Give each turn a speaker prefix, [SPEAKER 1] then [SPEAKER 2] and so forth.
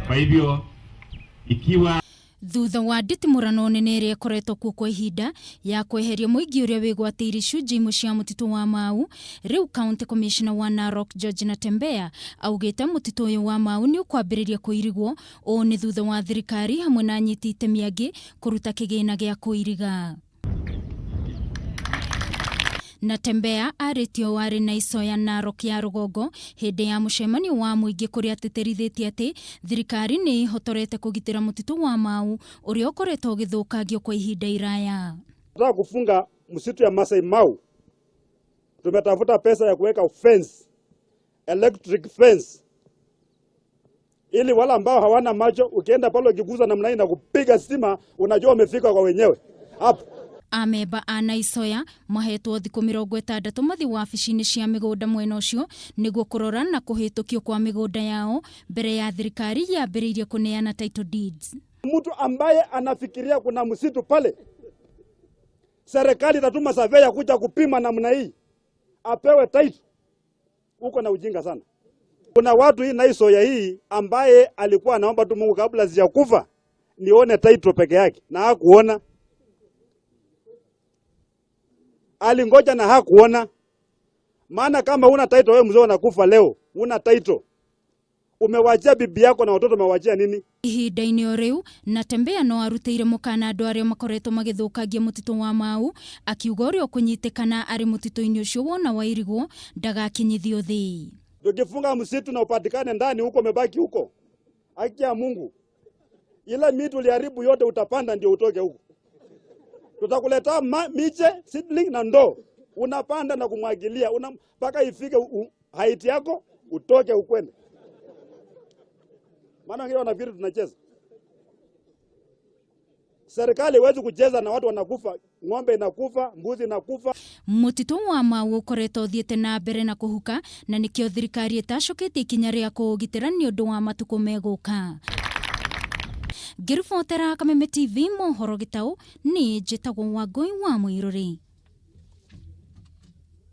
[SPEAKER 1] Kwa hivyo ikiwa
[SPEAKER 2] Thutha wa nditimũrano nene ĩrĩa ĩkoretwo kuo kwa ihinda ya kweheria mũingĩ ũrĩa wĩgwatĩire icunjĩ imwe cia mũtitũ wa Mau, rĩu County Commissioner wa Narok George Natembeya augĩte mũtitũ ũyũ wa Mau nĩ ũkwambĩrĩria kũirigwo. Ũũ nĩ thutha wa thirikari hamwe na anyiti itemi angĩ kũruta kĩgĩna gĩa kũiriga. Natembeya arĩtie ũũ arĩ na icoya Narok ya rũgongo hĩndĩ ya mũcemanio wa mũingĩ kũrĩa atĩtĩrithĩtie atĩ thirikari nĩ ĩhotorete kũgitĩra mũtitũ wa Mau ũrĩa ũkoretwo ũgĩthũkangio kwa ihinda iraya.
[SPEAKER 3] Tunataka kufunga msitu ya Masai Mau. Tumetafuta pesa ya kuweka fence, electric fence, ili wale ambao hawana macho, ukienda pale ukiguza namna hii na kupiga stima, unajua umefika kwa wenyewe hapo.
[SPEAKER 2] Amemba a Naisoya mahetwo thikũ 60 mathiĩ wabici-inĩ cia mĩgũnda mwena ũcio nĩguo kũrora na kũhĩtũkio kwa mĩgũnda yao mbere ya thirikari yambĩrĩirie kũneana title deeds.
[SPEAKER 3] Mtu ambaye anafikiria kuna msitu pale, serikali itatuma surveyor kuja kupima namna hii, apewe title. Uko na ujinga sana. Kuna watu hii Naisoya hii ambaye alikuwa anaomba tu Mungu kabla sijakufa nione title peke yake, na hakuona. Alingoja na hakuona. Maana kama una title wewe mzee unakufa leo, una title. Umewachia bibi yako na watoto, umewachia nini?
[SPEAKER 2] Ihinda-inĩ o rĩu Natembeya no arutĩire mũkana andũ arĩa makoretwo magĩthũkangia mũtitũ wa Mau, akiuga ũrĩa ũkũnyitĩkana arĩ mũtitũ-inĩ ũcio wona wairigwo ndagakinyithio thĩ.
[SPEAKER 3] Tukifunga msitu na upatikane ndani huko, umebaki huko, haki ya Mungu, ile miti uliharibu yote utapanda ndio utoke huko. Tutakuletea miche seedling na ndoo, unapanda na kumwagilia mpaka ifike height yako utoke ukwende. Maana wengine wanafikiri tunacheza. Serikali haiwezi kucheza na watu wanakufa, ng'ombe inakufa, mbuzi inakufa.
[SPEAKER 2] Mũtitũ wa Mau ũkoretwo ũthiĩte na mbere na kũhuka na nĩkĩo thirikari ĩtacũkĩtie ikinya rĩa kũũgitĩra nĩ ũndũ wa matukũ megũka. Ngĩribotera Kameme TV mohoro gĩtaũ, niĩ njĩtagwo Wangũi wa Mũirũrĩ.